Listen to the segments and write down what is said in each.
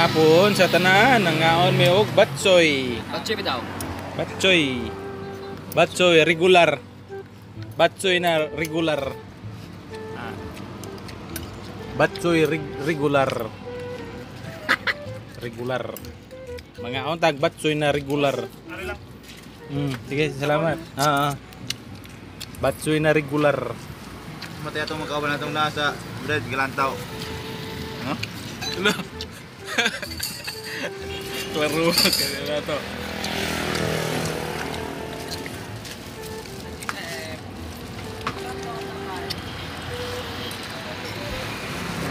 Hapon sa tanan, nangaon mi og batsoy. Batsoy bitaw. Batsoy. Batsoy regular. Batsoy na regular. Ah. Batsoy regular. Regular. Mangaon tag batsoy na regular. Sige, salamat. Batsoy na regular. Matay atong magkawan natong nasa bread galantaw. No? Ano? Klaro kaya na to.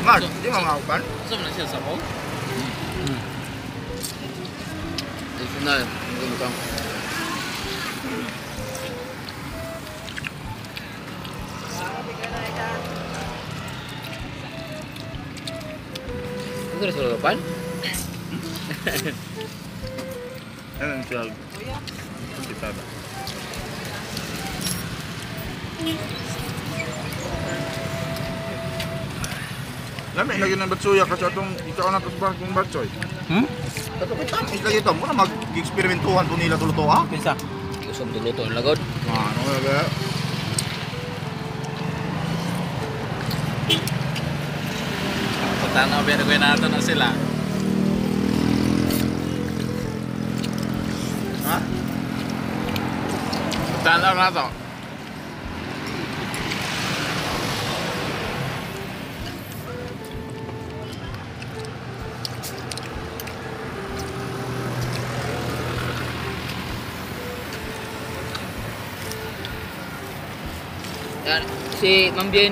Mar, di mo nga upan? Saan na siya sa mo? Additional, ang Ito rin sa pan? Ano siya? 25. Lami lagi ng batsuya kasi atong ikaw na tos ba kung batsoy. Hmm? Ato kita lagi ito mo na mag-eksperimentuhan po nila tuluto ha. Kinsa? Gusto mo tuluto ang lagod. Ano lagi? Patanaw pero ko nato na sila. Ha? Tanaw na to. Yan, si Ma'am Bien,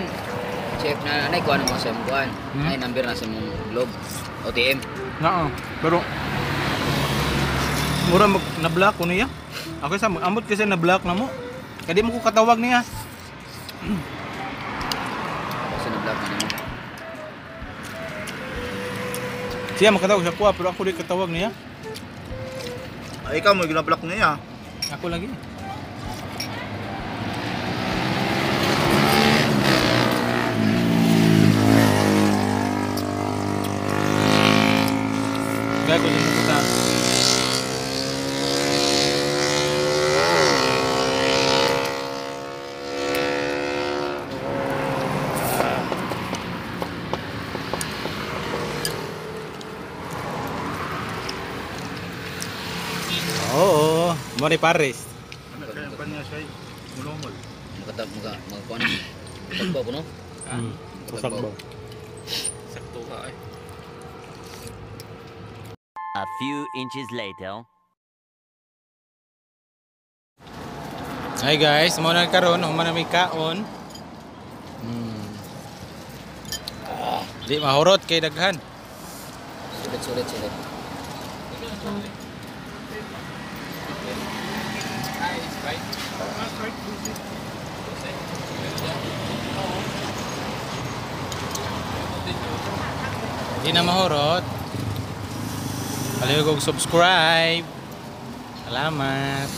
chef na anay kuan mo sa imong kuan. Hmm? Ay number na sa imong globe. OTM. Oo, pero mura mag na-block ko niya. Ako sa amot kasi na-block na mo. Kaya di mo ko katawag niya. Kasi na-block na nimo. Siya makatawag sa kuha pero ako di katawag niya. Ay, ikaw mo gina-block niya. Ako lagi. Kaya ko din mo ta. Oo, mo ni Paris. Ano kaya pa niya siya? Mulungol. Makatag maka mga kuan. Tagbo ko no. Usag ba? Sakto ka ay. A few inches later. Hi guys, mo na karon, human na may kaon. Di mahurot kay daghan. Sulit sulit sulit. Di na mahurot. Palihog og subscribe. Salamat.